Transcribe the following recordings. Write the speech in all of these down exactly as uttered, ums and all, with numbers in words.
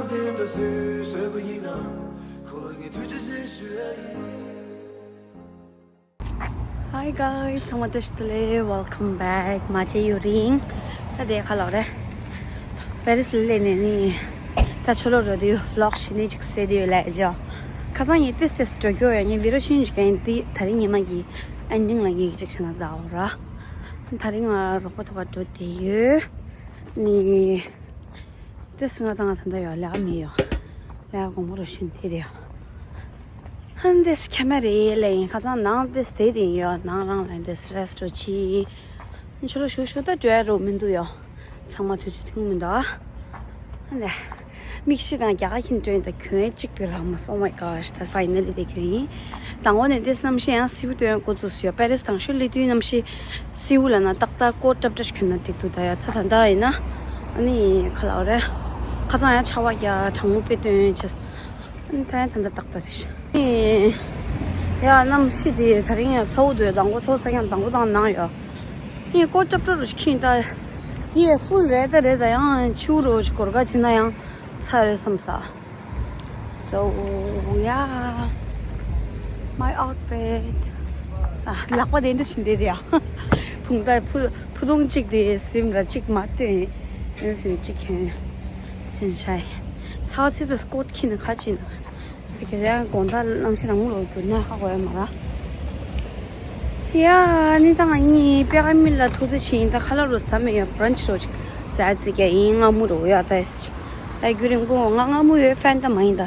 Hi guys, ཚང་མ་བཀྲ་ཤིས་བདེ་ལེགས། Welcome back. མ་བརྗེད་ཡུན་རིང་། ད་དེ་ག་ལོག་རེད། པེ་རིས་ལ་སླེབས་ནས་ནི། ད་ཕྱི་ལོགས་འགྲོ་དུས་vlog ཞིག་ནི་ཅིག་བཟོས་དུས་ལས་ཇོ། ཁ་སང་ངས་ཏིས་ཏིས་འགྲོ་རྒྱུ་ཡོད། ངས་video ཤུན་ཅིག་གན་ཏི་ད་རིང་ཉི་མ་གི་ending ལ་ངས་ཅིག་བྱས་ན་ད་འོ་ར། ད་རིང་ང་རོགས་པ་ཐོག་ག་འགྲོ་དེ་ཡོད། ནི། ཏིས་ང་དང་ང་ད་ལྟ་ཡོད་ལས་ཀ་མི་ཡོད། ལས་ཀ་དགོང་མོ་རུ་ཤུན་དེ་དེ་ཡོད། ཧན་དེས་ཁྱ་མ་རེད་ལས་ཡིན། ཁ་སང་ནང་དེས་དེ་དེ་ཡོད། ནང་རང་ལ་དེས་rest ཅི། ཆུ་ལོ་ཞུ་ཞུ་ད་འགྲོ་ཡ་རོ་མི་འདུག་ཡོད། ཚང་མ་དུས་ཚོད་ཐུང་མི་འདུག་ཨ། ཧན་དེ། མིག་ཤེལ་དང་རྒྱ་གར་གྱི་འགྲོ་ཡིན། ད་གྱོན་གཅིག་པའི་རང་མ་སོང་། Oh my gosh, ད་finally དེ་གྱོན་ཡིན། དང་པོ་ནས་དེས་གནམ་གཤིས་ཡང་བསིལ་པོ་སྟོན་འགོ་བཙུགས་སོང་ཡོད། པེ་རིས་དང་ཤུལ་ལི་དུས་གནམ་གཤིས་བསིལ་པོ་ལ་ན་ཏག་ཏག་ཀོ་ཊབ་ཊབ་གྱོན་ན་འགྲིག་འདུག་ད་ཡོད། ད་ད་ད་ཡིན་ན། ཨ་ནི་ག་ལ་འོ་རེད། ཁ་སང་ཡང་ཆར་པ་རྒྱག་གྲང་མོ་དཔེ་སྟོན་བྱས། ཨ་ནི་ད་ཡང་ད་ད་ཏག་ཏག་རེད། ཡ་གནམ་གཤིས་དེ་ད་རིང་ཡང་ཚ་བོ་འདུག་དང་པོ་ཚོ་ས་ཀྱང་དང་པོ་དང་ནང་ཡོད། ངས་ཀོ་ཊབ་ཊབ་རུ་ཤིང་ད། དེ་ཧྥུལ་རེད་ད་རེད། ད་ཡང་ཆུ་རུ་གོར་ག་བྱེད་ན་ཡང་ཚ་རེད་བསམ་ས། So yeah, my outfit. ཨ་ལག་པ་དེ་འདྲ་བྱིན་བསྡད་དེ་ཡ། བུང་ད་ཕུ་ཕུ་ཐུང་གཅིག་དེ་སིམ་ར་གཅིག་མ་བཏོན། ཨེ་བྱིན་གཅིག་གྱོན། བྱིན་ཤ་ཡི། ཚ་བ་ཚེ་ཚེ་སྐོར་ཁྱི་ནི་ཁ་ཅིག་ནི། དེ་ག་ཡང་དགོང་དག་གནམ་གཤིས་རང་མོ་རུ་གྱུར་ན་ཧ་གོ་ཡ་མ་ར། ཡ་ནི་ད་ང་གཉིས་པེ་ཀ་མི་ལ་ཐུག་ཚེ་ཕྱིན་ད་ཁ་ལག་རུ་ཟ་མེད་ཡ། བྷ་རན་ཆི་རོ་ཅིག་ཟ་ཚིག་ཡིན། སྔ་མོ་རུ་ཡ་ད་ཡ་རྒྱུ་རིང་པོ་ང་སྔ་མོ་ཡོད་ཕན་ད་མ་ཡིན་ད།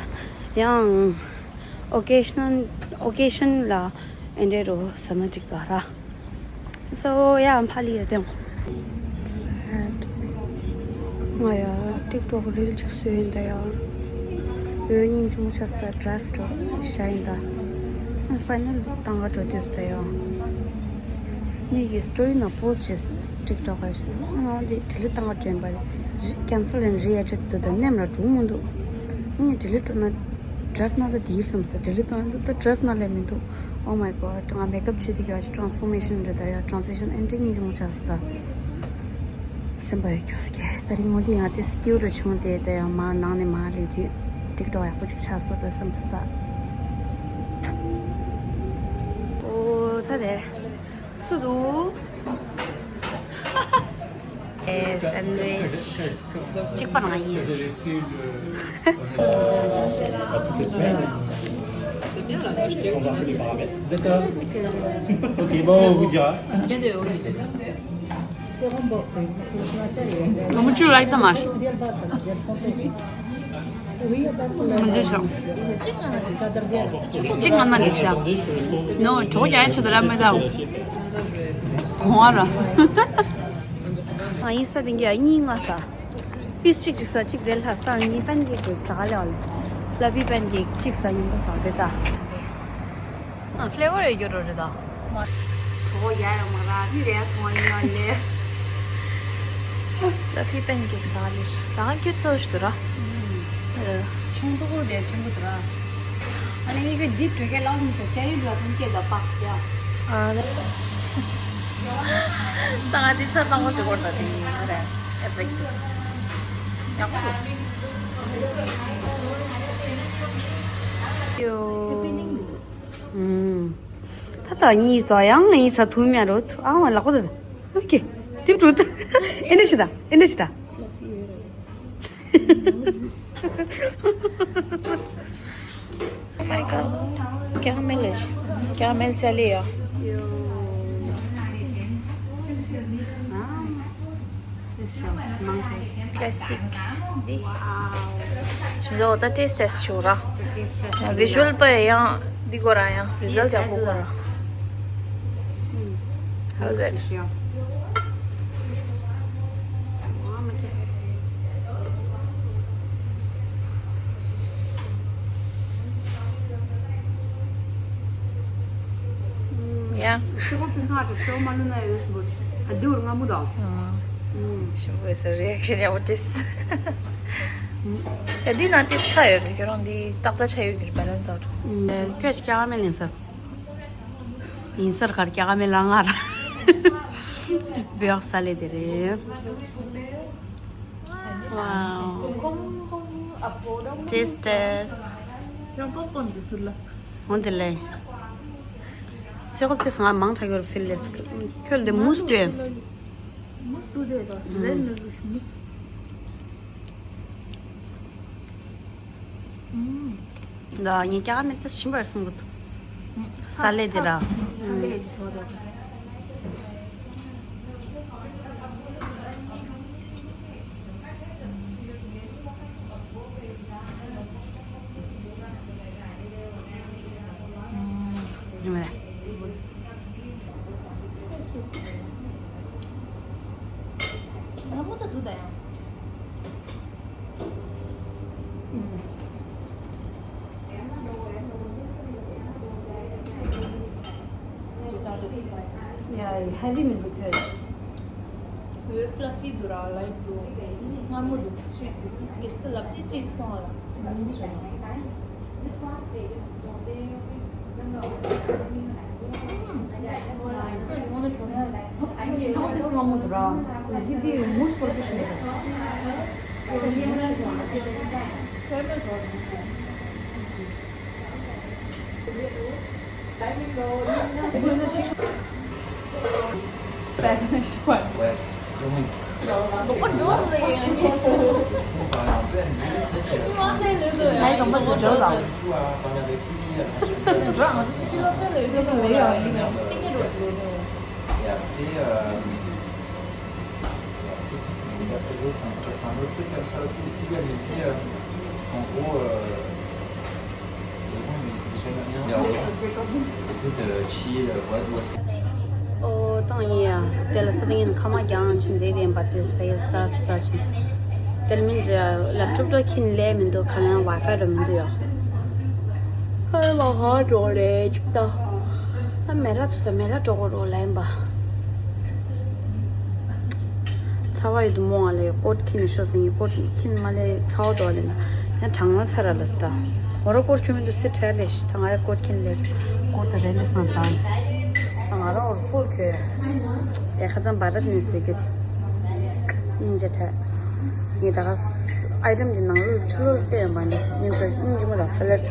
ཡང་occasional occasion ལ་ཨེ་འདྲེ་རུ་ཟ་ན་འགྲིག་ད་ར། So yeah, I'm finally at home. ང་ཡ་TikTok reel ཅིག་བཟོས་ཡིན་ད་ཡ། འོ་སྙིང་རྗེ་མོ་ཆགས་ད། draft བྱས་ཡིན་ད། ཨ་final བཏང་ག་འགྲོ་དུས་ད་ཡ། ངེད་ཀྱི་story ནང་post བྱས། TikTok ག་ཞིག་ཨང་དེ་delete བཏང་ག་འགྲོ་ཡིན་པ་རེད། cancel and re-edit དུ་ད་ནེམ་ར་འགྲོ་མི་འདུག་ངས་delete འགྲོ་ན། draft ནང་ད་དེ་ཡིན་བསམ་ས། delete བཏང་འདུག་ད་draft ནང་ལས་མི་འདུག Oh my god, ང་makeup བྱེད་དུས་ཀྱང་transformation རེད་ད་ཡ། transition ཨེ་འདྲ་སྙིང་རྗེ་མོ་ཆགས་སོང་ད། སེམས་པ་ཡོད་སྐྱོ་སྐྱེ། ད་རིང་མོ་འདི་ཡང་དེ་སྐྱིད་རུ་བྱུང་སྟེ་ད་ཡང་མ་ནང་ནས་མ་སླེབས་དུས་TikTok ཡག་པོ་ཅིག་ཆགས་སོང་རེད་བསམ་སོང་ད། ཨོ་ད་དེ་སུ་འདུག་ཨེ་sandwich གཅིག་པ་རང་ཡིན། C'est bien, là, acheter. On voit un peu les paramètres. D'accord. Ok, bon, on vous dira. How much you like the mash? གཅིག་ང་ན་འགྲིག་ཤག No, གྲོགས་རྒྱག་ཡ་ཆེད་དུ་ལབ་མེད་ད། གོང་བ་ར། ཨ་ཡིན་ས་དེང་གི་ཨ་གཉིས་ང་ས། piece གཅིག་གཅིག་ས་གཅིག་དེ་ལྷ་ས་གཉིས་pancake དུ་ཟ་ག་ལེ་བ་ལེ། fluffy pancake གཅིག་ས་ཉིན་པོ་ཟ་དེ་ད། ཨ་flavor ཡོད་རྒྱུ་རོ་རེད་ད། གྲོགས་ཡ་ཡོང་མ་ར་ནི་རེད་ཐོང་ཡིན་ན་ལེ། ད་ཕི་པན་ཀེག་ཟ་ལེ། ཟ་ཁྱོད་ཚོ་ཞུ་ར། ཆུང་ཐུ་གུ་རེད་ཆུང་གུ་དུ་ར། ཨ་ནི་ངས་ཁྱོད་འདི་བྲོས་ཀྱི་ལག་མི་ཤེས་ཅེ་རི་འགྲོ་ཐུང་སྐྱེས་ད་པག་ཡ། ཨ་རེད། ད་ང་འདི་ཚ་ཚང་མ་ཅི་གོར་ད་དེ་ཡིན་རེད། ཨེ་ཕེག་ཡག་པོ་འདུག་ཡོ། ད་ལྟ་གཉིས་དོ་ཡང་ངའི་ས་ཐུ་མེ་རོ་ཐུ་ཨང་ལག་པ་ད་ད་ཨོ་ཀེ། དེབ་འགྲོ་ད་ཨེ་འདྲ་ཞིག་ད་ཨེ་འདྲ་ཞིག་ད། ཀྱང་མེལ་ལ་ཀྱང་མེལ་ས་ལེ་ཡ། Classic འདི། ཞིམ་ཟོ་ད་taste test ཆུ་ར། Visual པ་ཡང་འདི་གོ་ར་ཡང་result ཡག་པོ་གོ་ར། How's it? Yeah. ཤི་གོ་ཕི་སྔ་དུ་ཤོ་མ་ལུ་ན་ཡོད་ཤི་གོ་ཨ་དུ་ར་ང་མུ་དང་། ཤི་གོ་ས་reaction ཡག་པོ་ཏིས། ད་འདི་ན་ཏིས་ཚ་ཡོད་རེད། ཁྱོད་རང་འདི་ཏག་ཏག་ཆ་ཡོད་ཀྱི་རེད། balance out. ཁྱོད་ཀྱི་ཀྱ་མེ་ལེན་སར། ཡིན་སར་གར་ཀྱ་མེ་ལ་ང་ར། བེའོ་ས་ལེ་དེ་རེད། Wow. Taste test. ཡང་པོབ་ཀོན་འདི་ཟུར་ལ། འོ་འདི་ལས། སེ་གོ་ཏེ་སང་མང་ཐག་ཡོར་སིལ་ལེས། ཁྱོད་འདི་མུས་ཏེ། མུས་ཏུ་དེ་དང་ཟན་ནི་རུ་ཤི་མི། ད་ངས་ཀྱག་མེད་ད་ཤིམ་པར་སོང་གི་འདུག་ས་ལེ་དེ་ར། ས་ལེ་ཅི་ཐོག་དེ། ཡ་ཧེ་བི་མི་འདུག་ཁྱོད། ཡོད་ཕ་ལ་ཕི་འདུག་ར་ལའིཊ་འདུག་སྔ་མོ་འདུག་ཤོད་རྒྱུ་ངས་ཚུར་ལབ་དེ་ཅི་སོང་ལ། ས་འོག་དེ་སྔ་མོ་འདུག་ར་དེ་དེ་མུ་སྐོར་དུ་ཤོད། ཨོ་ཏང་ཡིན་ཡ། དེ་ལ་ས་ཏང་ཡིན་ཁ་མ་རྒྱང་ཕྱིན་བསྡད་དེ་ཡིན་པ་དེ་ས་ཡི་ས་ས་ཆེན། དེ་ལ་མིན་ཟེར་ཡ་ལབ་ཀྲུབ་ཀྲུབ་ཁྱིན་ལས་མི་འདུག་ག་ལན་ཝའི་ཕའི་ར་མི་འདུག་ཡ། ཧ་ལ་ཧ་འགྲོ་རེད་ཅིག་ད། ད་མེ་ལ་ཚུ་ད་མེ་ལ་འགྲོ་གོ་རོ་ལ་ཡིན་པ། ཚ་བ་ཡོད་དུ་མོ་ང་ལ་ཡོད་ཀོད་ཁྱིན་ཤོ་སེང་ཡི་ཀོད་ཁྱིན་མ་ལས་ཚ་བ་འགྲོ་ལེ་ན། ཡང་གྲང་ལ་ཚ་ར་ལ་སི་ད། འོ་ར་ཀོད་ཁྱིན་མི་འདུག་སི་ཁྲ་རེ་ཤི་ད་ང་ཡ་ཀོད་ཁྱིན་ལེ། ཀོད་ད་རེ་ལི་སི་ན་ད། ང་ར་འོ་ཕུལ་ཁྱོད། ཡ་ཁ་ཙམ་བ་ར་ནས་སུ་གི། སྙིང་རྗེ་ཐལ། ངས་ད་ག་ཨའི་ཊམ་གྱི་ནང་ལོགས་ཆུ་ལོག་བལྟས་ཡོང་པ་ནི་སྙིང་རྗེ་སྙིང་རྗེ་མོ་ལ་ཕ་ལར།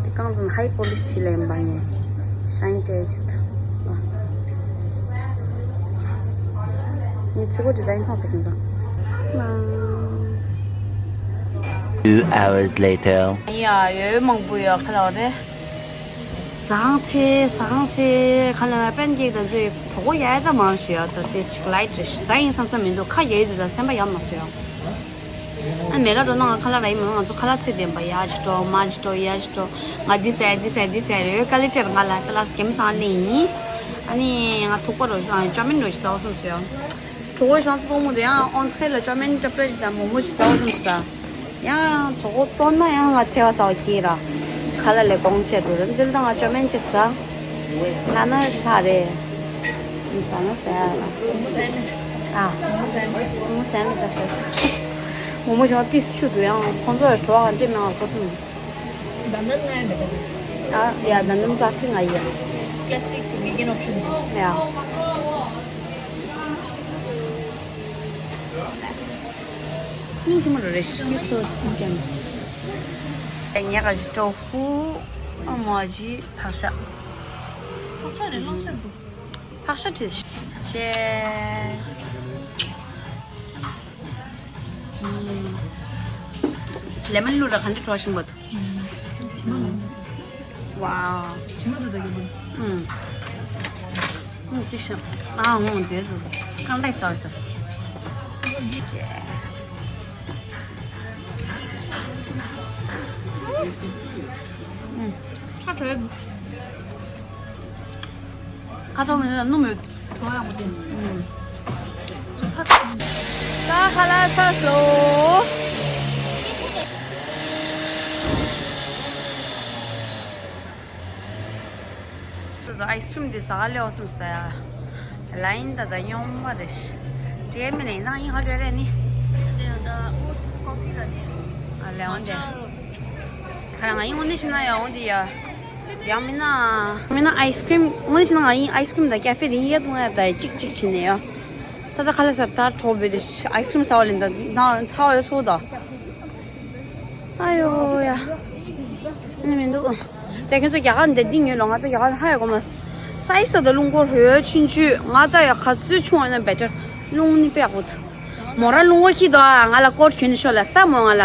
དེ་གང་དུ་ཧའི་པོ་ལིཤ་བྱེད་ལ་ཡིན་པ་ངས་ཤའིན་སྤྲད་ཅིག་ངས་ཚེ་གོ་ཌི་ཛའིན་མཐོང་ཟེར་གྱིན་ཙང་། Two hours later. ཡ་ཡོད་མང་པོ་ཡོད་ཁ་ལ་བ་རེད། ཟང་ཚེ་ཟང་ཚེ་ཁ་ལ་ན་པན་ཀེག་དང་ཚོས་གྲོགས་པོ་ཡ་ཡ་ད་མང་ཞུ་ཡ་ད་ཏེ་ཅིག་ལའིཊ་རེ་ཞིག་ཟ་ཡིན་བསམ་བསམ་མི་འདུག་ཁ་ཡ་ཡ་ད་ད་སེམས་པ་ཡ་མ་ཚོ་ཡ། ཨ་མེ་ལ་འགྲོ་ན་ང་ཁ་ལ་ར་ཡིན་མ་ང་ཚོ་ཁ་ལ་ཚེ་ལྡན་པ་ཡ་ཅི་འགྲོ་མ་ཅི་འགྲོ་ཡ་ཅི་འགྲོ་ང་འདི་ཟ་ཡ་འདི་ཟ་ཡ་འདི་ཟ་ཡ་རེ་ཡོད་ཀ་ལི་ཅར་ང་ལ་ཁ་ལ་སྐེམ་སང་ནི་ཡིན། ཨ་ནི་ང་ཐུག་པ་རོ་ཅོ་མིན་རོ་ཞིག་ཟ་བ་སོང་ཟེར་ཡ། གྲོགས་པོ་ཞང་ཚོ་གཏོང་མོ་དེ་ཡང་ཨོན་ཁྲེ་ལ་ཅོ་མིན་ཏྲ་པྲ་ཞིག་དང་མོ་མོ་ཞིག་ཟ་བ་སོང་ཟེར་ད། ཡང་གྲོགས་པོ་སྟོན་ན་ཡང་ང་ཐེ་བ་ཟ་བ་ཁྱེད་ར། ཁ་ལ་ལས་གོང་ཆེ་འགྲོ་རེད་འདིར་ད་ང་ཅོ་མིན་ཅིག་ཟ། ལ་ན་ལྷ་རེད། མི་ཟ་ན་ཟ་ཡ་ལ། ཨ། མོ་ཟ་ན་ད་ཤ་ཤ། མོ་མོ་ཞང་པིས་ཆུ་དུ་ཡང་ཁོང་ཚོ་ལ་བྲོ་བ་འདྲེ་མེད་པ་ཁོ་ཚོ་མི། ད་ནི་ང་མེད་ད། ཨ་ཡ་ད་ནི་པ་ལ་སི་ང་ཡ། Classic vegan option. ཡ། སྙིང་རྗེ་མོ་རེད་ཤི་ཚོ་ཀྱང་། ངས་ག་ཞིག་ཀྲོ་ཧྥུ་ཨ་མ་ཇི་ཕག་ཤ། ཕག་ཤ་རེད་གླང་ཤ་འདུག་ཕག་ཤ་བྲིས་ཤེ། ལེ་མོན་བླུགས་ལ་ག་འདྲ་བྲོ་བཞིན་པ་འདུག་ཝའོ། ཇི་མ་དུ་ད་གི་བུ། ཨུམ། ཨུམ་ཅིག་ཤམ། ཨ་འོང་དེ་དུ། ཁང་ཏའི་སོ་སོ། ཨུམ། ཁ་ཐོག་མི་ནུ་མོད། ད་ཧ་ལ་ས་སོ། ཨའི་སི་ཀྲིམ་འདི་ཟ་ག་ལེ་འོ་སུམ་སྟ་ཡ། ལ་ཡིན་ད་ད་ཉོང་མ་རེད། དྲེ་མི་ནས་ནང་ཡིན་ཧ་ལས་རེད་ནི། དེ་ཡང་ད་ཨོ་ཚི་ཀོ་ཕི་ལ་ནི། ཨ་ལེ་འོན་ཏེ། ཁ་རང་ང་ཡིན་འོ་ནི་ཤི་ན་ཡ་འོ་འདི་ཡ། ཡང་མིན་ན། མིན་ན་ཨའི་སི་ཀྲིམ་འོ་ནི་ཤི་ན་ང་ཡིན་ཨའི་སི་ཀྲིམ་ད་ཀ་ཧྥེ་དེ་ཡིན་ཡ་དུང་ཡ་ད་ཅིག་ཅིག་ཕྱིན་ནས་ཡ། ད་ལྟ་ཁ་ལག་ཟ་ད་གྲོགས་བོད་དེ་ཨའི་སི་ཀྲིམ་ཟ་བ་ལེན་ད་ན་ཚ་བ་ཡོད་ཚོགས་ད། ཨ་ཡོ་ཡ། ཨ་ནི་མི་འདུག་དེ་ཁྱོད་ཚོ་རྒྱ་གར་འདི་འདི་ཉོས་ལོ། ང་ད་རྒྱ་གར་ཧ་ཡ་གོ་མ། སའི་ཛི་ད་ད་རླུང་འཁོར་ཧོ་ཆུན་ཆུ་ང་ད་ཡ་ག་ཚོད་ཆུང་བ་ན་བེ་ཊར། རླུང་ནི་དཔེ་ཡག་པོ་འདུག་མོ་ར་རླུང་འཁོར་ཁྱི་དོ་ང་ལ་ཀོཊ་གྱོན་ནས་ཤོག་ལ་ས་མོ་ང་ལ།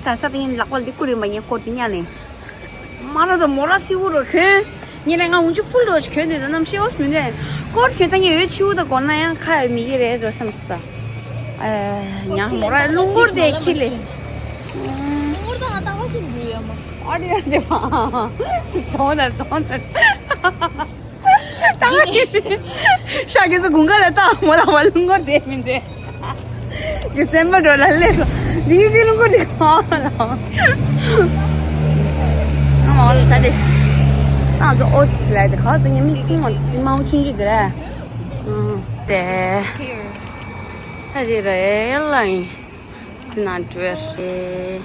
ད་ས་དེ་ཡིན་ལག་པ་འདི་བསྐུར་ཡིན་པ་ངས་ཀོཊ་འདི་ཉལ་ལེ། མ་ར་དང་མོ་ར་སི་བོ་རོ་གྱོན། ཉེ་ནས་ང་འུན་ཆུ་ཕུལ་རོ་གྱོན་ནས་ད་ནམ་ཤེས་བོ་མི་འདུག་ཀོཊ་གྱོན་ད་ངས་འོད་ཆིའུ་ད་གོ་ན་ཡང་ཁ་ཡོད་མི་གི་རེད་འགྲོ་བསམ་སོང་། ཨ་ཉ་མོ་ར་རླུང་འཁོར་དེ་ཁྱི་ལེ། རླུང་འཁོར་ད་ང་ཏང་བ་ཞིག་འདུག་ཡོད་མ། ཨ་རེ་ཡ་དེ་བ། ཟོང་ད་ཟོང་ད། ཤ་ཁྱེད་ཚོ་དགུན་ཁ་ལ་བཏང་མོ་ལ་བ་རླུང་འཁོར་དེ་མི་འདྲ། ཌི་སེམ་བར་འགྲོ་ལ་སླེབས་སོང་། འདིའི་རླུང་འཁོར་དེ་གང་ལ། ཨ་མ་ལ་ས་དེ། ང་ཚོ་ཨོ་ཙི་ལ་དེ་ག་ཚོད་ངས་མིག་མཐོང་བ་དེ་མང་ཆུང་ཆུང་དེ་རེད། ཨང་། དེ། ད་དེ་རེད་ལ་ཡིན། དེ་ན་འགྲོ་རེད།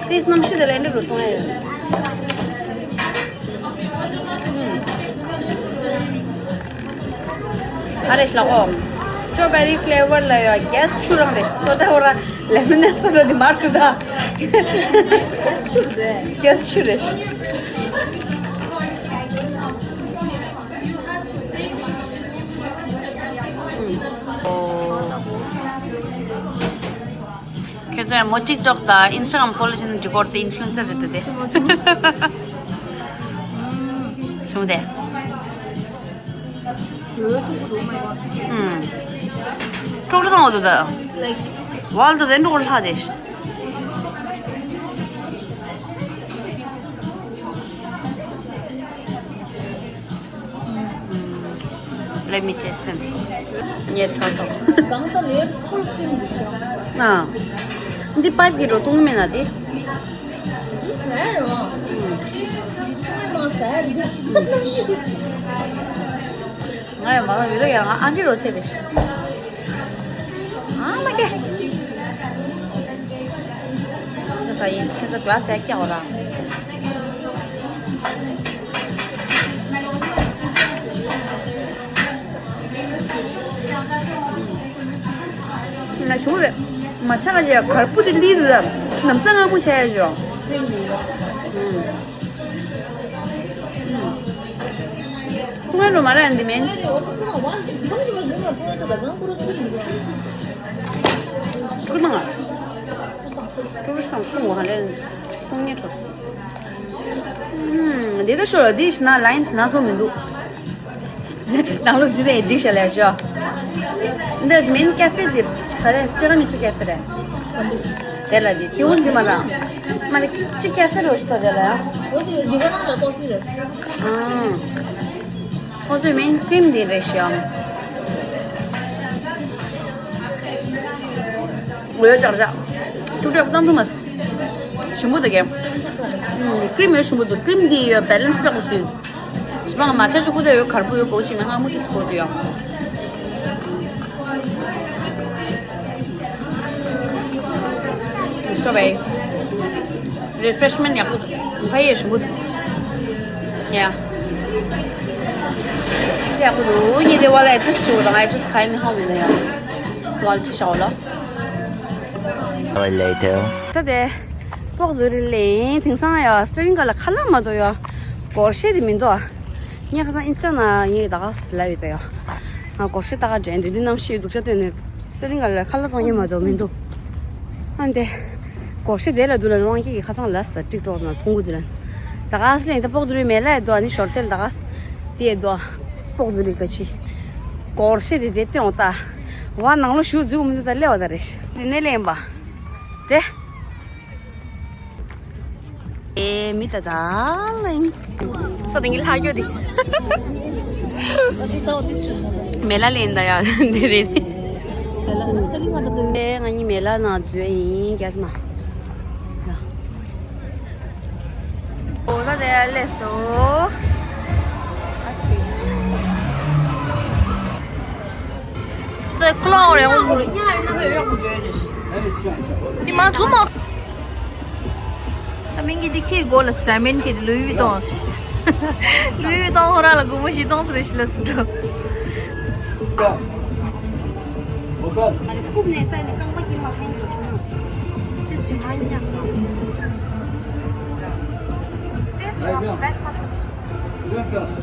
This nam shu de lende ru tong e. ཨ་རེ་ཤ་ལ་གོ། སི་ཊོ་བེ་རི་ཕི་ལེ་ཝར་ལ་ཡོད། གེ་སི་ཆུ་རང་རེད། སོ་ཌ་བོ་ར་ལེ་མོན་ནེ་ཌི་སོ་ཌ་འདི་མར་ཐུག་ད། གེ་སི་ཆུ་རེད། གེ་སི་ཆུ་རེད། ཁྱོད་ཚོ་ཡང་མོ་ཊིག་ཊོག་དང་ཨིན་སི་ཊ་གྷ་རམ་ཕོ་ལོ་བྱས་ན་འགྲིག་གོ་རེད་དེ། ཨིན་ཕུ་ལུ་ཨེན་སར་རེད་དེ། བྱུང་དེ། ཨུམ། ཀྲོག་ཀྲོག་བཏང་བ་འདུག་ད། ཝལ་དུ་དེ་འགྲོ་ལྷག་དེ། Let me taste them. ངས་ཐོག་ཐོག་གང་ལྟར་ལེར་ཕུལ་ཀྲིམ་འདུག་ཨ། འདི་པའིབ་ཀྱི་འགྲོ་བཏུང་མེད་ན་དེ། འདི་ཟ་ཡ་རེད་བ། ཨུམ། ང་ཡང་མ་ལ་བི་ལ་ཡང་ཨ་འདྲི་རོ་ཐེ་རེ། ཨ་མ་ཀེ། འདི་ས་ཡིན་ཁྱེད་ཚོ་ག་ལ་ཟས་སྐྱ་བ་ར། ན་ཞུ་རེ། མ་ཆག་ཅེ་གར་པུ་དེ་ལི་དུ་ལ་ནམ་ས་ང་མོ་ཆ་ཡ་ཞོ། ཐུང་ངེ་རུ་མ་ར་འདི་མེན། ཀུ་ན་ང་། ཀྲུ་རུ་སང་ཁུང་བ་ཧ་ལེ། ཁུང་ངེ་ཁྲོ། འདི་ད་ཤོ་འདི་ཤི་ན་ལ་ཡིན་ཤི་ན་ཚོ་མི་འདུག་ནང་ལོ་ཇི་ལས་འགྲིག་ཤ་ལས་ཤོ། འདི་མེན་ཀ་ཧྥེ་འདི་ག་རེ་ཅི་ར་མི་སུ་ཀ་ཧྥེ་རེད། དེ་ལ་འདི་ཐེའུ་འདི་མ་ར། མ་རེད་ཅི་ཀ་ཧྥེ་རོ་ཤི་ཏོ་དེ་ལ། འོ་དེ་འདི་ག་རང་ལ་ཏོག་ཙི་རེད། ཨང་། ཁོ་ཚོས་མེན་ཀྲིམ་འདི་རེད་ཤོ། འོ་ཡོད་ཅག་ཅག་ཅུག་ཅག་བཏང་ཐུབ་མ་སོང་། ཞིམ་པོ་འདུག་གས། ཀྲིམ་ཡོད་ཞིམ་པོ་འདུག་ཀྲིམ་འདི་ཡོད་བེ་ལན་སི་དཔེ་ཡག་པོ་བཟོས། ཞི་མ་ང་མ་ཆ་ཆུ་ཀུ་དེ་ཡོད་གར་པུ་ཡོད་གོ་ཆི་མེ་ང་མུ་ཏིས་གོ་དུ་ཡོད། སོ་བའི། རི་ཕེ་རེཤ་མེན་ཡག་པོ་འདུག་ཕ་ཡེ་ཞིམ་པོ་འདུག་ཡ། ཡག་པོ་འདུག་ཉི་དེ་བ་ལ་ཨེ་ཏུས་ཆུ་དང་ཨེ་ཏུས་ཁའི་མི་ཧང་མི་ན་ཡ། ཝལ་ཅི་ཤའོ་ལ། Hour later. ད་དེ། ཏོག་ཏུ་རི་ལེན་དེང་སང་ཡ་སི་ཊི་རིང་ག་ལ་ཁ་ལག་མ་གཏོགས་ཡ། སྒོར་གཞས་དེ་མི་འདུག་ངས་ཁ་སང་ཨིན་སི་ཊ་ན་ངས་ད་ག་ལབ་ཡོད་ད་ཡ། ང་སྒོར་གཞས་ད་ག་འདྲེན་དུས་འདི་རྣམ་ཤེས་སྡུག་ཅག་སྟོན་ནས་སི་ཊི་རིང་ག་ལ་ཁ་ལག་ཚང་ཉེ་མ་གཏོགས་མི་འདུག་ཨ་འདི། སྒོར་གཞས་དེ་ལ་འདུག་ལ་རང་སྐྱིད་ཀྱི་ཁ་ཚང་ལ་སི་ད་ཀྲིག་ཀྲོག་ན་ཐུང་གུ་དེ་ལ། ད་ག་སི་ལེན་ད་ཏོག་ཏུ་རི་མེ་ལ་ཡ་འདུག་ཨ་ནི་ཞོར་ཏེ་ལ་ད་ག་སི། དེ་ཡ་འདུག་ཨ། ཏོག་ཏུ་རི་ག་ཆི། སྒོར་གཞས་དེ་དེ་སྟོན་འོ་ད། བ་ནང་ལོ་ཞུ་འཛུགས་མི་འདུག་ད་སླེབས་པ་ད་རེད། དེ་ནས་ལེན་པ། དེ། ཨེ་མི་ད་ད་ལེན། ས་དེ་ངའི་ལྷ་གྱོ་དེ། མེ་ལ་ལེན་ད་ཡ་དེ་རེད། ཨེ་ང་གཉིས་མེ་ལ་ན་འཛུལ་ཡིན་རྒྱ་ན། ཡ། ཨོ་ད་དེ་ལས་སོ། ད་ཁོ་ལོ་རེ་འོང་། འདི་མ་ཚུགས་མ། ད་མིང་གི་འདི་ཁྱེད་སྒོ་ལ་སི་ཌའི་མོན་གྱི་ལུའི་ཝི་ཏོང་ཞིག་ལུའི་ཝི་ཏོང་ཧོ་ར་ལ་སྒོར་མོ་བཞི་སྟོང་ཙམ་རེ་ཞིག་ལ་སི་འགྲོ། རྐུབ་ནས་ས་ནས་རྐང་པ་དཀྱིལ་མ་འཕེན་འགྲོ་བྱུང་། དེ་ཞིག་མ་ཡིན་ཡག་སོང་། དེ་ཞིག་མ་འཕེན་འགྲོ་བྱུང་།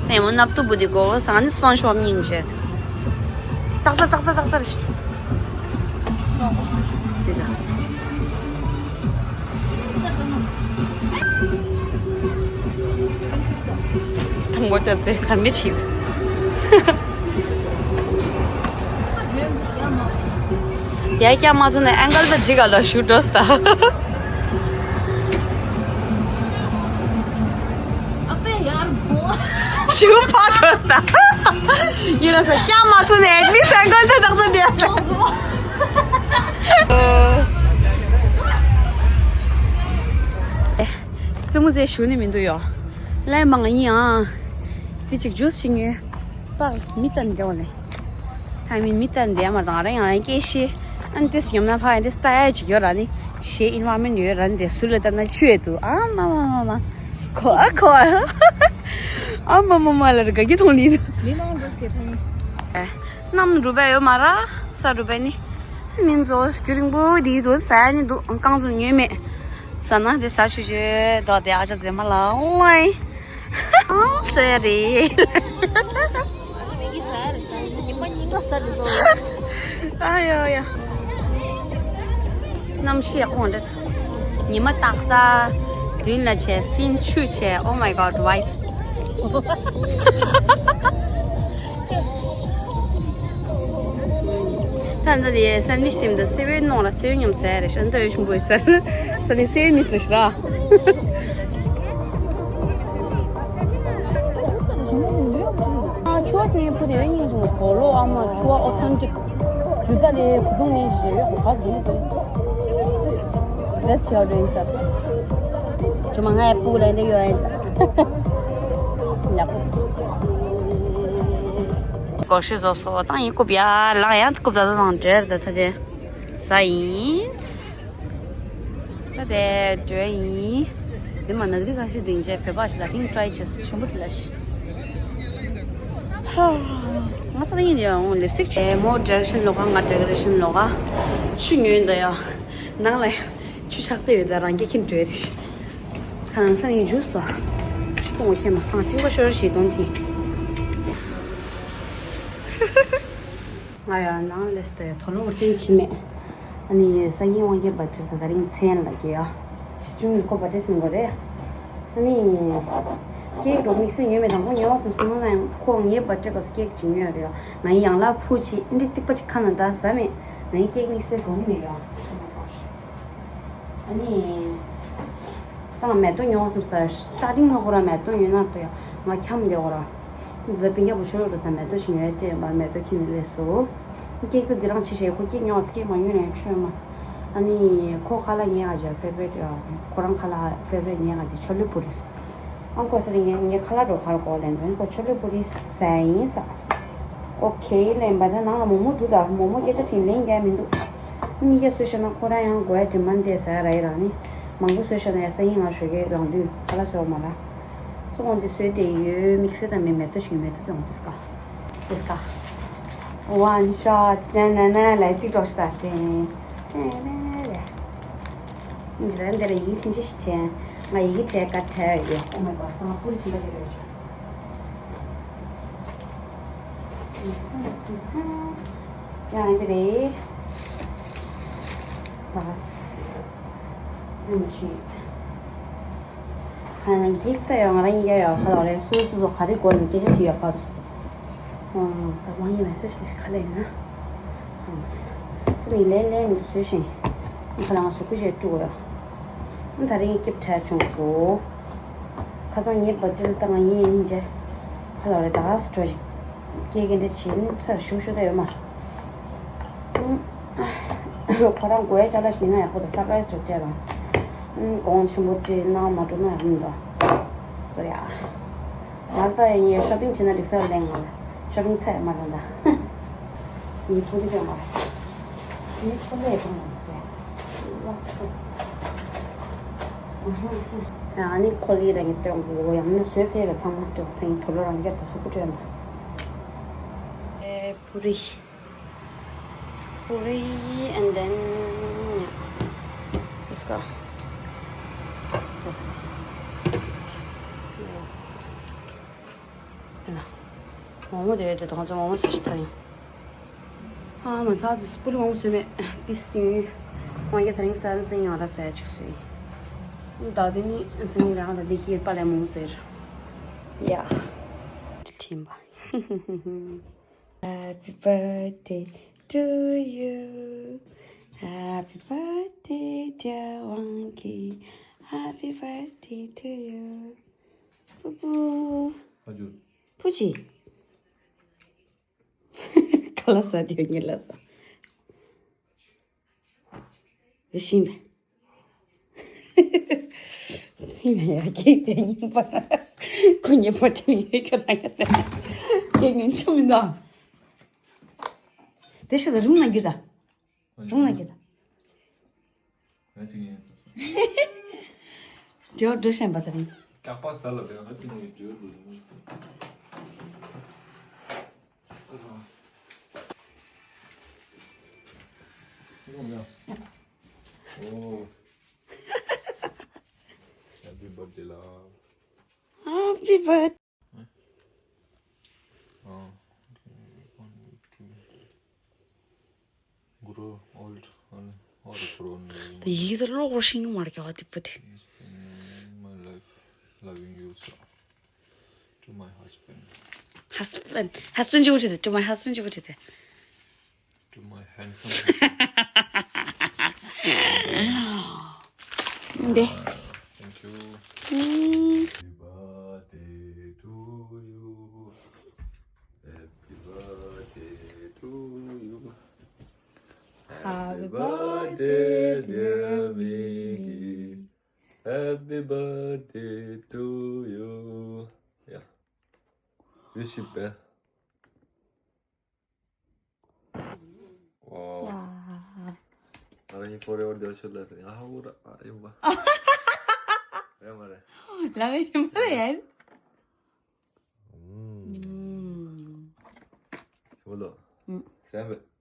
ནས་མོ་ནབ་ཏུ་བུ་དི་གོ་ས་ནི་སྤོན་ཤོབ་ཉིན་བྱེད། ཏག་ཏག་ཏག་ཏག་ཏག་ཏག་རེད། དང་པོ་ལྟ་དེ་ག་འདྲ་བྱེད། ཡ་ཀྱ་མ་ཐུ་ནས་ཨེང་གལ་ད་ཇི་ག་ལ་ཞུ་འགྲོ་སྟ། ཨ་པེ་ཡར་གོ། ཞུ་ཕ་འགྲོ་སྟ། ཡིན་ལ་ས་ཀྱ་མ་ཐུ་ནས་ཨེ་ཊི་ལིསྟ་ཨེང་གལ་ད་དག་ས་འདྲེ་ས། རྩེད་མོ་རྩེ་ཞུ་ནི་མི་འདུག་ཡོ། ལན་མང་ཡིན་ཨང་། དེ་གཅིག་ཇུས་ཤིག་ཉོས། པགས་མི་ལྟ་འདེའོ་ལེ། ཧ་མི་མི་ལྟ་འདེའ་མ་དང་ར་ཡང་ར་སྐད་ཤེས། ཨན་ཏེ་སི་ཉམས་ན་ཕ་ཨན་ཏེ་སི་ལྟ་ཡ་ཅིག་ཡོད་ར་ནི། ཞེ་ཨིན་ཝ་མེན་ཡོད་ར་ནི་དེ་སུ་ལ་ལྟ་ན་ཆུ་ཡོད་དུ་ཨ་མ་མ་མ་མ། ཁོ་ཨ་ཁོ་ཨ། ཨ་མ་མ་མ་ལ་ར་ག་གི་ཐོང་ལི་ནི། མི་མང་འགྲོ་སྐད་ཐོང་། ནམ་རུ་བས་ཡོད་མ་ར་ས་རུ་བས་ནི། མི་ཚོ་རྒྱུ་རིང་པོ་དེའི་དུ་ཟ་ནི་འདུག་རྐང་ཚོ་ཉོས་མེད། ཟ་ན་དེ་ཟ་ཆུ་ཆུ་དོ་དེ་ཨ་ཅག་ཟེ་མ་ལ་ཝའི། ཨང་ཟེར་རེད། ཨ་ཡོ་ཡོ། གནམ་གཤིས་ཡག་པོ་འདྲ། ཉི་མ་ཏག་ཏག་མདུན་ལ་བྱས་སྲིན་ཆུ་བྱས། Oh my God, why? ད་ལྟ་དེ་སན་ཝིཆ་དེ་འདི་སེ་བའི་ནང་ལ་སེ་བའི་མཉམ་ཟས་རེད་ཤག་ད་ཡོད་ཆུང་པོ་ཡོད་ས་རེད། ས་ནི་སེ་བའི་མི་སུ་ཤི་ར། ཆུ་བ་ཁྱེད་ཕུ་དེ་ཡོད་སྙིང་རྗེ་མོ་དོ་ལོ་ཨ་མ་ཆུ་བ་ཨོ་ཐན་ཊིག་ཇུ་ཏ་དེ་གུ་དུང་ནས་ཞེས་ཡོད་ག་དུང་དུ། Let's see how doing sir. ཇོ་མ་ང་ཡ་ཕུ་ལ་འདི་ཡོད་ཨེ། ཡག་པོ། གོ་ཤི་བཟོ་སོ་དང་ཡིན་རྐུབ་ཡ་ལག་ཡ་རྐུབ་ད་ད་དང་འབྲེལ་ད་ད་དེ་ཟ་ཡིན། ད་དེ་འགྲོ་ཡིན། དེ་མ་ན་དེ་རིགས་ཁ་ཤས་དེ་འཇལ་བོད་པ་ཞིག་ལ་ཧིང་ཀྲའི་ཆེས་ཞུམ་པོ་དེ་ལ་ཤི། ཧ། ང་ས་ཡིན་ཡང་ལིབ་སི་ཊིག་ཆུ། མོ་ཌེ་རེག་ཤན་ལོག་ག་ང་ཌེ་རེག་ཤན་ལོག་ག་ཆུ་ཉོས་འདུག་ཡ། ནང་ལ་ཆུ་ཆག་ཏེ་ཡོད་ད་རང་སྐྱེ་ཁྱིམ་བྲོས་རེད། ཁ་ནང་ས་ནས་ཇུས་དང་། ཆུ་གཏོང་བ་ཁྱེད་མ་སྟངས་གཅིན་པ་ཤོར་ཞིག་གཏོང་དེ། ང་ཡང་ནང་ལས་ཏེ་དོ་ལོ་ཅན་ཆི་མེད། ཨ་ནི་སང་ཉིན་དབང་རྒྱལ་བར་ཐི་ད་ད་རིང་མཚན་ལ་གི་ཡ། ཆུ་ཆུང་ངི་ཁོ་བར་ཐི་སིང་གོ་རེད། ཨ་ནི། ཀེག་རོ་དམིགས་བསལ་ཉོས་མེད་དང་ཁོ་ཉོ་བ་སོང་སོང་ན་ཡང་ཁོ་ངའི་བར་ཐི་གོ་ཀེག་ཅིག་ཉོས་རེད། ང་ཡི་ཡང་ལ་ཕུ་ཆི་འདི་ཏིག་པ་ཅིག་ཁ་ན་ད་ཟ་མེད། ང་ཡི་ཀེག་དམིགས་བསལ་གོ་གི་མེད་ཡ། ཨ་ནི། ད་ང་མེ་ཏོག་ཉོ་སོང་ས་སྟ་ཊིང་ལ་ཁོ་རང་མེ་ཏོག་ཉོས་ན་ཏོ་ཡ་ང་འཁྱམ་བསྡད་ཁོ་རང་། འདི་ལ་པིང་རྒྱ་བུ་ཆོས་ལོ་འགྲོ་ས་མེ་ཏོག་ཞིག་ཉོས་སྤྲད་པར་མེ་ཏོག་ཁྱེར་ནས་སླེབས་སོ། ཀེག་ཏུ་འདི་རང་ཆེ་ཞེས་ཁོ་ཀེག་ཉོ་སི་ཀེག་མ་ཉོས་ན་ཡང་ཆོས་མ། ཨ་ནི་ཁོ་ཁ་ལག་ཉེ་ག་ཅིག་ཕེ་ཝ་རེཊ་ཡ། ཁོ་རང་ཁ་ལག་ཕེ་ཝ་རེཊ་ཉེ་ག་ཅིག་ཆོ་ལེ་པུ་རི། ཨང་ཁོ་ས་དེ་ངས་ངས་ཁ་ལག་འགྲོ་ཁར་གོ་ལེན་དོན་ཁོ་ཆོ་ལེ་པུ་རི་ཟ་ཡིན་ས། ཨོ་ཁེ་ལེན་པ་ད་ནང་ལ་མོག་མོག་འདུག་ད་མོག་མོག་སྐད་ཆ་དྲིན་ལན་རྒྱག་མི་འདུག་གཉིས་ཀ་བཟོས་ཤེས་ན་ཁོ་རང་ཡང་དགོས་ཡ་ཌི་མན་ཌི་ཟ་ཡ་ར་ཡི་རང་ནི། མང་པོ་བཟོས་ཤེས་ན་ཡ་སང་ཉིན་ང་ཞོགས་ཀས་ལངས་དུས་ཁ་ལག་བཟོ་མ་ར། སོ་ངོ་འདི་བཟོས་ཏེ་ཡོད་དམིགས་བསལ་དང་མི་མེ་ཏོག་ཞིག་མེ་ཏོག་དང་དིས་ཀ། དིས་ཀ། One shot ན་ན་ན་ལ་ཏིག་ཏོག་ཤི་ད་ཏྲེ། ན་ན་ལ། འདི་ར་འདི་ར་ཡིག་ཆེན་ཆེ་ཞིག་ཆེན། ང་ཡིག་ཆེ་ཀ་ཆེ་ཡོད། Oh my god ང་པུ་རི་ཆེན་པ་ཆེ་རེད་ཆོ། ཡང་འདི་རེད། བ་སི། ཨ་མ་ཤི། ཁ་ན་གིག་ཏ་ཡོད་ང་རང་ཡིན་ཡ་ཡོད་ཁ་ལ་རེད། སོ་སོ་སོ་ག་རེ་དགོས་ནས་སྐད་ཆ་དྲིས་ཡོད་ཁ་སོ། ཨོ་ད་ཝང་ཡི་མེ་སེ་ཇི་ལས་ཁ་ལ་ཡིན་ན། ཨ་མ་ས་ནི་ལན་ལན་ནི་བཟོས་ཤིང་། ཁ་ལ་ང་སོ་ཀུ་ཞེ་དཀྲུག་ཡོད། ད་རིང་སྐྱིབས་ཁྲལ་བྱུང་སོ། ཁ་སང་ངའི་བ་ཏྲིལ་ད་ང་ཡིན་ཡིན་རྗེས། ཁ་ལ་རེད་ད་སི་ཊོ་རི། སྐད་ག་འདྲ་བྱས་ནི་ཚར་ཞུ་ཞུ་ད་ཡོད་མ། ཁོ་རང་དགོས་ཡ་ཅ་ལག་ཞིག་ཡིན་ན་ཡག་པོ་དང་སར་པ་རའི་སི་འདྲ་སྤྲད་རང་། ཨུམ། གོང་ཆེན་པོ་དེ་ནང་མ་འགྲོ་ན་ཡག་མི་འདུག་སོ་ཡ། ང་ད་ཡིན་ཤོ་པིང་བྱེད་ན་འགྲིག་ས་ལེན་ང་ལ། ཤོ་པིང་ཚད་མ་ལེན་ད། ངའི་ཕུ་རི་ཅང་མ་རེད། ངའི་ཆོ་ལེ་ཅང་མ་རེད། ཨ་ནི་ཁོ་ལི་ར་ངས་སྟོན་དགོས། ཡང་ན་བཟོས་ཚེ་ར་ཚང་མ་སྟོན། ད་ཡིན་དོ་ལོ་རང་རྒྱབ་ད་སུ་ཁུ་སྤྲོད་ན། ཨེ་ཕུ་རི། Puri and then, yeah. Let's go. མོག་མོག་དེ་ཡོད་དེ་དང་ཚོ་མོག་མོག་ཟེར་ཞིག་ཐར་ཡོང་། ཨ་མ་ཚ་ཙི་པུ་རི་མོག་མོག་ཟོས་མེད། པིས་ཏིང་ཡོད། ང་གི་ཐ་རིང་ས་ནི་སིང་ཡང་ར་ཟ་ཅིག་ཟོས། ད་དེ་ནི་སིང་ལ་ང་ད་དེ་ཤེས་པ་ལས་མོག་མོག་ཟེར། ཡ། ཁྲིམ་པ། Happy birthday to you. Happy birthday, dear Wangki. Happy birthday to you. Poo poo. Poo chi. Kala sa dio ni la sa. Vishin. Ina ya ke te ni pa. Kunye pa te ni ke ra ya. Ke ni chum da. Te sha da rum na gida. ལུང་ལ་ཁྱེད་དང་། ང་གཅིག་ཡིན་ཟེར། འགྲོ་འགྲོ་བཞིན་པ་དང་། སྐྱག་པ་ཟ་ལ་བས་ང་གཅིག་ཡིན་འགྲོ་འགྲོ་ཡིན། ཨོ། Happy birthday love. Happy birthday. ཨ། Grow old or grown. ད་ཡིག་ད་ཀློག་པར་ཤེས་ཀྱི་མ་རེད་ཀྱག་དེ་པོ་དེ། Spending my life loving you so. To my husband. Husband, husband ཅིག་བྱེད་དེ། To my husband ཅིག་བྱེད་དེ། To my handsome husband. འདི། Thank you. ཨུམ། Happy birthday to you. Happy birthday to you. Happy birthday, dear Miki. Happy birthday to you. Yeah. Wish you best. Wow. ང་རང་གཉིས་forever འདིར་ཤོད་ལ་ཡ་ཧ་འུ་ར་ཨ་ཡོད་པ། རེད་མ་རེད། ལ་མེ་ཤི་མ་ཡན། ཤོ་ལོ། སེམས་པ།